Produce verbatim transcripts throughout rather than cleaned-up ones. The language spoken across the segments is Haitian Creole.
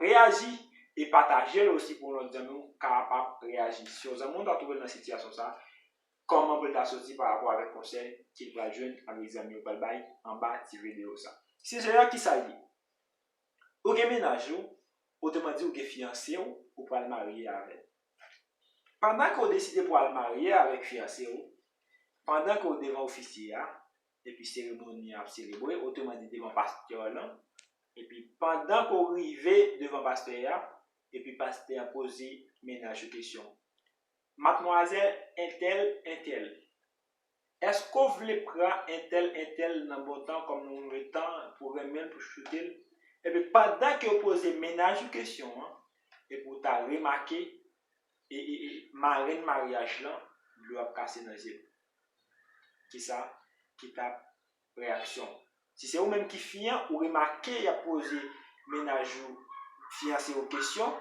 Reyaji e pataje l osi pou yon lòt zanmi w kapab reyaji. Si yon zanmi w ta twouve l nan sitiyasyon sa, kòman pou l ta soti pa rapò avèk konsèy ke l pral jwenn avèk zanmi yo pral bay anba ti videyo sa. Sijè a, kisa l ye? Ou gen mennaj ou, otreman di ou gen fiyanse w, ou pral marye avè l. Pandan ke w deside pou al marye avèk fiyanse w, pandan ke w devan ofisye a, epi seremoni an ap selebre, otreman di devan pastè lan, epi pandan ke w rive devan pastè a, epi pastè a poze mennaj ou kesyon, madmwazèl entèl, entèl, èske w vle pran entèl, entèl nan bon tan kòm nan move tan pou renmen l, pou chouchoute l? Epi pandan ke w poze mennaj ou kesyon an, epi w ta remake e, e, e marenn maryaj lan, dlo ap kase nan zye l. Kisa ki t ap reyaksyon w? Si se ou menm ki fi an, ou remake y ap poze mennaj ou, fiyanse ou kesyon,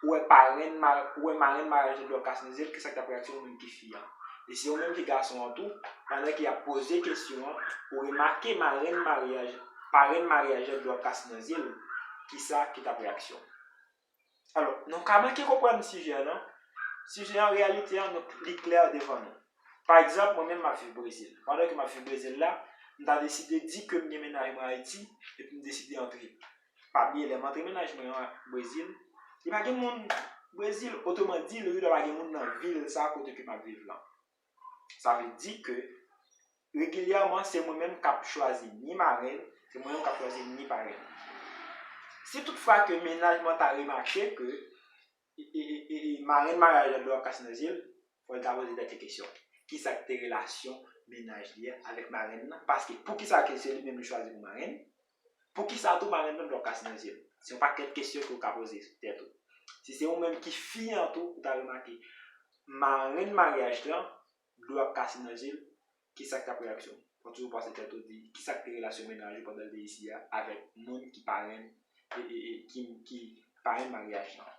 ou wè parenn ma-, ou wè marenn maryaj lan dlo ap kase nan zye l, kisa ki t ap reyaksyon ou menm ki fi an? E se ou menm ki gason an tou, pandan ke y ap poze kesyon an, ou remake marenn maryaj, parenn maryaj lan dlo ap kase nan zye l, kisa ki t ap reyaksyon w? Alò, nou ka manke konprann sijè an, non? Sijè an, reyalite an, nou, li klè devan nou. Pa egzanp, mwen menm, m ap viv Brezil. Pandan ke m ap viv Brezil la, m ta deside di ke m gen mennaj mwen Ayiti, epi m deside antre. Pa bliye, lè m antre mennaj mwen an Brezil, li pa gen moun Brezil, otreman di, li pa gen moun nan vil sa kote ke m ap viv lan. Sa vle di ke regilyèman, se mwen menm k ap chwazi ni marenn, se mwen menm k ap chwazi ni parenn. Si toutfwa ke mennaj mwen ta remake ke e, e, e, e, e, marenn maryaj la dlo ap kase nan zye l, fò l ta poze tèt li kesyon. Kisa k te relasyon mennaj li a avèk marenn nan? Paske poukisa ke se li menm li chwazi pou marenn? Poukisa tou marenn nan dlo ap kase nan zye l? Se yon pakèt kesyon ke w ka poze tèt ou. Si se ou menm ki fi an tou, ou ta remake marenn maryaj lan, dlo ap kase nan zye l, kisa k t ap reyaksyon w? Fò w toujou pase tèt ou di, kisa k te relasyon mennaj ou pandan l te isi a avèk moun ki parenn, e, e, e, ki, ki parenn maryaj lan?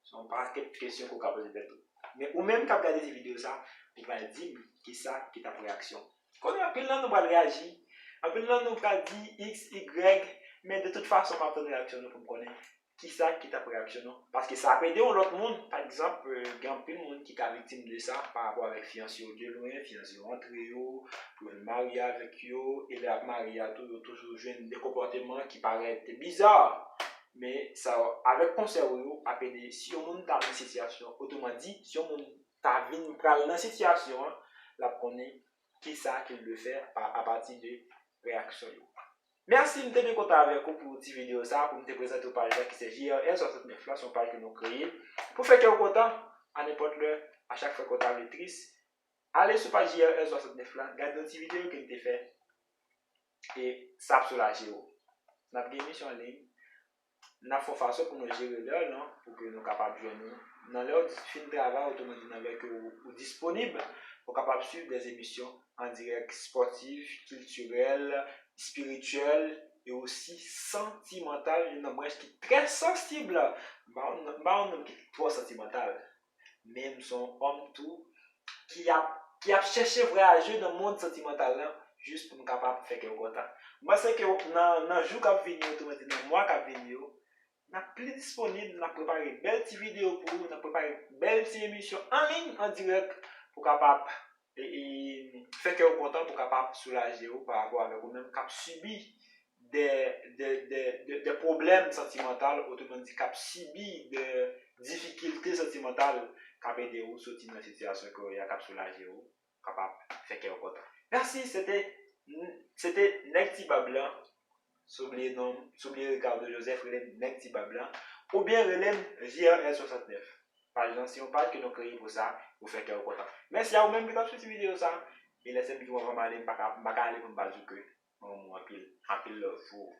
Se yon pakèt kesyon ke w ka poze tèt ou. Men ou menm k ap gade ti videyo sa, ou pral di m kisa ki t ap reyaksyon w. Konnen anpil nan nou pral reyaji, anpil nan nou pral di X, Y, men de tout fason, m ap tann reyaksyon nou pou m konnen kisa ki t ap reyaksyon nou. Paske sa ap ede yon lòt moun. Pa egzanp, euh, gen anpil moun ki ka viktim de sa pa rapò avèk fiyanse yo de lwen, fiyanse yo antre yo, pou yo vin marye avèk yo, e lè y ap marye a tou, yo toujou jwenn de konpòteman ki parèt biza. Men sa, avèk konsèy ou yo, ap ede si yon moun ta nan sitiyasyon, otreman di, si yon moun ta vin pral nan sitiyasyon an, l ap konnen kisa ke l dwe fè pa, apati de reyaksyon yo. Mèsi, m te byen kontan avèk ou pou ti videyo sa, pou m te prezante w paj la ki se J R L swasantnèf la, se yon paj ke nou kreye pou fè kè w kontan a nenpòt lè, a chak fwa ke w ta vle tris. Ale sou paj J R L swasantnèf la, gade yon ti videyo ke m te fè, e sa ap soulaje w. N ap gen emisyon an liy, n ap fè yon fason pou nou jere lè w lan, pou ke nou kapab jwenn ou nan lè w dis-, fin travay, otreman di nan lè ke ou, ou disponib, ou kapab swiv dè emisyon an dirèk spòtif, kiltirèl, espirityèl e osi santimantal, youn nan branch ki trè sansib. M pa yon, m pa yon nonm ki twò santimantal, men m se yon òm tou ki ap, ki ap chèche vwayaje nan mond santimantal lan, jis pou m kapab fè kè w kontan. M panse ke nan, nan jou k ap vini yo, otreman di nan mwa k ap vini yo, n ap pli disponib, n ap prepare bèl ti videyo pou ou, n ap prepare bèl ti emisyon an liy, an dirèk, pou kapab, e, e, fè kè w kontan, pou kapab soulaje w pa rapò avèk ou menm k ap sibi de, de, de, de, de pwoblèm santimantal, otreman di, k ap sibi de difikilte santimantal, k ap ede w soti nan sitiyasyon ke w ye a, k ap soulaje w, kapab fè kè w kontan. Mèsi, se te, se te Nèg Ti Bab lan. Si w bliye non, si w bliye Ricardo Joseph, rele m Nèg Ti Bab lan. Oubyen rele m J R L swasantnèf. Paj lan se yon paj ke nou kreye pou sa, pou fè kè w kontan. Mèsi a ou menm ki t ap swiv ti videyo sa. E lè se m ki pran ale, m pa ka, m pa ka ale pou m pa di w ke m renmen w anpil. Anpil love pou ou.